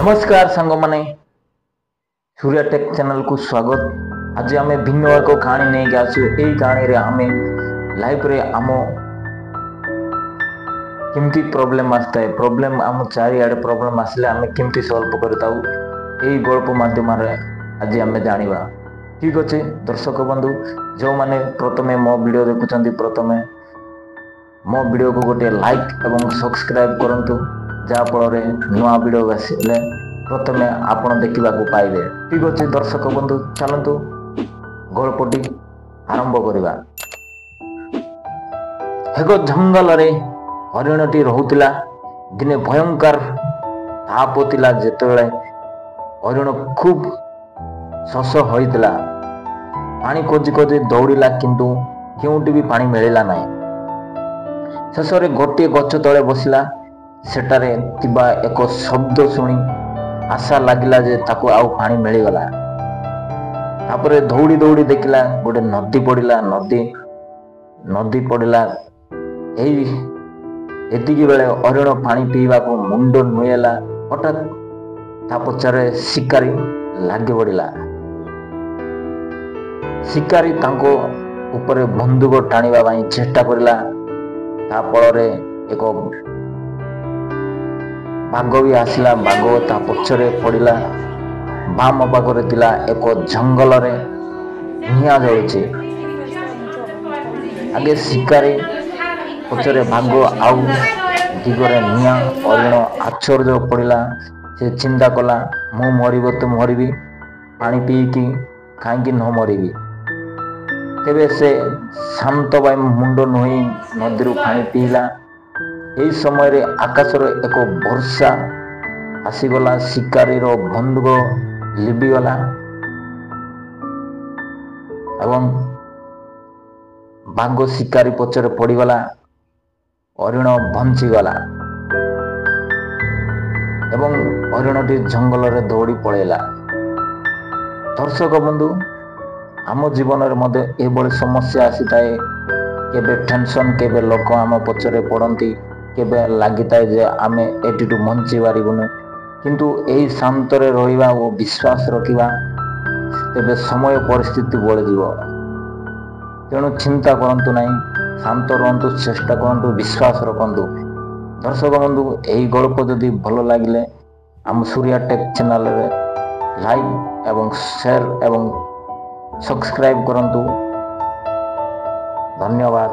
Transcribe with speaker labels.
Speaker 1: ନମସ୍କାର ସାଙ୍ଗମାନେ, ସୂର୍ୟା ଟେକ୍ ଚ୍ୟାନେଲକୁ ସ୍ୱାଗତ। ଆଜି ଆମେ ଭିନ୍ନ ଏକ କାହାଣୀ ନେଇକି ଆସିଛୁ। ଏଇ କାହାଣୀରେ ଆମେ ଲାଇଫରେ ଆମ କେମିତି ପ୍ରୋବ୍ଲେମ୍ ଆସିଥାଏ, ପ୍ରୋବ୍ଲେମ୍ ଆମ ଚାରିଆଡ଼େ ପ୍ରୋବ୍ଲେମ୍ ଆସିଲେ ଆମେ କେମିତି ସଲ୍ଭ କରିଥାଉ, ଏଇ ଗଳ୍ପ ମାଧ୍ୟମରେ ଆଜି ଆମେ ଜାଣିବା। ଠିକ୍ ଅଛି ଦର୍ଶକ ବନ୍ଧୁ, ଯେଉଁମାନେ ପ୍ରଥମେ ମୋ ଭିଡ଼ିଓ ଦେଖୁଛନ୍ତି, ପ୍ରଥମେ ମୋ ଭିଡ଼ିଓକୁ ଗୋଟିଏ ଲାଇକ୍ ଏବଂ ସବସ୍କ୍ରାଇବ୍ କରନ୍ତୁ, ଯାହାଫଳରେ ନୂଆ ଭିଡ଼ିଓ ଆସିଲେ ପ୍ରଥମେ ଆପଣ ଦେଖିବାକୁ ପାଇବେ। ଠିକ୍ ଅଛି ଦର୍ଶକ ବନ୍ଧୁ, ଚାଲନ୍ତୁ ଗଳ୍ପଟି ଆରମ୍ଭ କରିବା। ଏକ ଜଙ୍ଗଲରେ ହରିଣଟି ରହୁଥିଲା। ଦିନେ ଭୟଙ୍କର ତାପ ଥିଲା, ଯେତେବେଳେ ହରିଣ ଖୁବ୍ ଶୋଷ ହୋଇଥିଲା। ପାଣି ଖୋଜି ଖୋଜି ଦୌଡ଼ିଲା, କିନ୍ତୁ କେଉଁଠି ବି ପାଣି ମିଳିଲା ନାହିଁ। ଶେଷରେ ଗୋଟିଏ ଗଛ ତଳେ ବସିଲା। ସେଠାରେ ଥିବା ଏକ ଶବ୍ଦ ଶୁଣି ଆଶା ଲାଗିଲା ଯେ ତାକୁ ଆଉ ପାଣି ମିଳିଗଲା। ତାପରେ ଦୌଡ଼ି ଦୌଡ଼ି ଦେଖିଲା ଗୋଟେ ନଦୀ ପଡ଼ିଲା, ନଦୀ ପଡ଼ିଲା। ଏଇ ଏତିକି ବେଳେ ହରିଣ ପାଣି ପିଇବାକୁ ମୁଣ୍ଡ ନୁଏଁଲା। ହଠାତ୍ ତା ପଛରେ ଶିକାରୀ ଲାଗି ପଡ଼ିଲା। ଶିକାରୀ ତାଙ୍କ ଉପରେ ବନ୍ଧୁକ ଟାଣିବା ପାଇଁ ଚେଷ୍ଟା କରିଲା। ତା ଫଳରେ ଏକ ବାଘ ବି ଆସିଲା। ବାଘ ତା ପଛରେ ପଡ଼ିଲା। ବାମ ପାଖରେ ଥିଲା ଏକ ଜଙ୍ଗଲରେ ନିଆଁ ଜଳୁଛି। ଆଗେ ଶିକାରୀ, ପଛରେ ବାଘ, ଆଉ ଦିଗରେ ନିଆଁ। ହରିଣ ଆଶ୍ଚର୍ଯ୍ୟ ପଡ଼ିଲା। ସେ ଚିନ୍ତା କଲା, ମୁଁ ମରିବ ତ ମରିବି, ପାଣି ପିଇକି କାହିଁକି ନ ମରିବି? ତେବେ ସେ ଶାନ୍ତ ପାଇଁ ମୁଣ୍ଡ ନୁହେଁ ନଦୀରୁ ପାଣି ପିଇଲା। ଏହି ସମୟରେ ଆକାଶରେ ଏକ ବର୍ଷା ଆସିଗଲା। ଶିକାରୀର ବନ୍ଧୁକ ଲିଭିଗଲା ଏବଂ ବାଘ ଶିକାରୀ ପଛରେ ପଡ଼ିଗଲା। ହରିଣ ବଞ୍ଚିଗଲା ଏବଂ ହରିଣଟି ଜଙ୍ଗଲରେ ଦୌଡ଼ି ପଳେଇଲା। ଦର୍ଶକ ବନ୍ଧୁ, ଆମ ଜୀବନରେ ମଧ୍ୟ ଏଭଳି ସମସ୍ୟା ଆସିଥାଏ। କେବେ ଟେନସନ୍, କେବେ ଲୋକ ଆମ ପଛରେ ପଡ଼ନ୍ତି, କେବେ ଲାଗିଥାଏ ଯେ ଆମେ ଏଠିଠୁ ବଞ୍ଚି ପାରିବୁନୁ। କିନ୍ତୁ ଏହି ଶାନ୍ତରେ ରହିବା ଓ ବିଶ୍ୱାସ ରଖିବା, ତେବେ ସମୟ ପରିସ୍ଥିତି ବଳିଯିବ। ତେଣୁ ଚିନ୍ତା କରନ୍ତୁ ନାହିଁ, ଶାନ୍ତ ରୁହନ୍ତୁ, ଚେଷ୍ଟା କରନ୍ତୁ, ବିଶ୍ୱାସ ରଖନ୍ତୁ। ଦର୍ଶକ ବନ୍ଧୁ, ଏହି ଗଳ୍ପ ଯଦି ଭଲ ଲାଗିଲେ ଆମ ସୂର୍ୟା ଟେକ୍ ଚ୍ୟାନେଲରେ ଲାଇକ୍ ଏବଂ ସେୟାର ଏବଂ ସବସ୍କ୍ରାଇବ୍ କରନ୍ତୁ। ଧନ୍ୟବାଦ।